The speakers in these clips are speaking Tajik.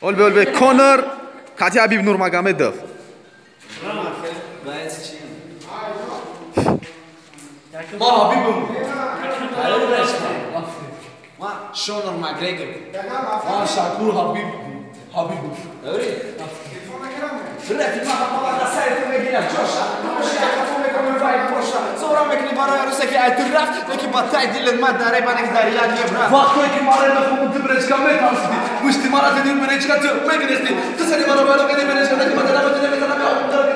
Олбе олбе Конор кати Хабиб Нурмагомедов. Ма Хабибум. Ма Шонор Макгрегор. Ма Шакур Хабиб. Хабибов. Вақтое ки мара мехомун ту бречка метарсидӣ, мушти мара дидӣ бречка ту мегирифтӣ. Ту сари мара бара кани бречка ки мадара мадара мадара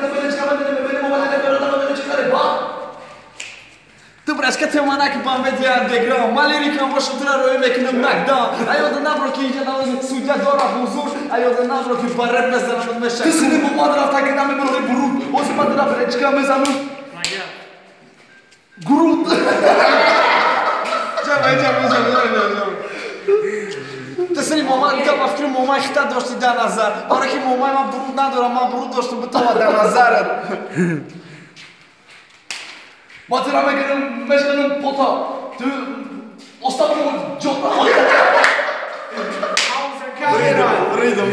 Ту бречка те манаки бамбеди андеграунд. Ма лирикам бошам тура рӯй мекунам нокдаун. Аёда набро ки инҷа навози судья дора ҳузур. Аёда набро ки ба рэп мезанам мешак. Ту сини момад рафта ки намебурӣ буруд. Ози мадара бречка мезанам. Груд. Ту сини момад та ба фикри момай хита дошти дар назар. Барои ки момай ман буруд надорам, ман буруд доштам битова дар назарат. Ма тура мегирам, мешканам пота. Ту оставам ҷота. Бридом, бридом.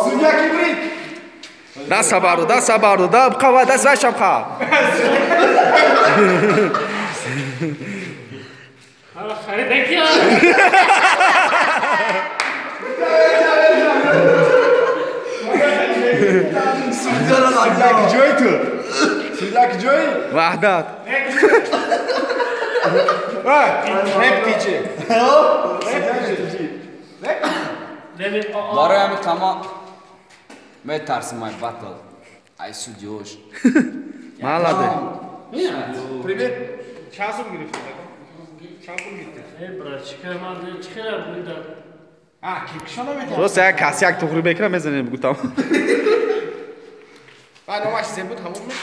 Судья ки брид. Даст бардо, даст бардо, да бқава, даст вайшам қа. Судья ки ҷои ту? Судья ки ҷои? Ваҳдат. Рэп тиҷи. Барои ҳамин қама метарсим ай батл. Ай судёш. Маладе. Привет. Чанд сум гирифтӣ? Чанд пул гирифтӣ? Э, брат, чикар ман чикара буд. А, кикшона метавонад. Просто як кас як туғри мекунам мезанем гутам. Ба номаш зе буд ҳамон буд?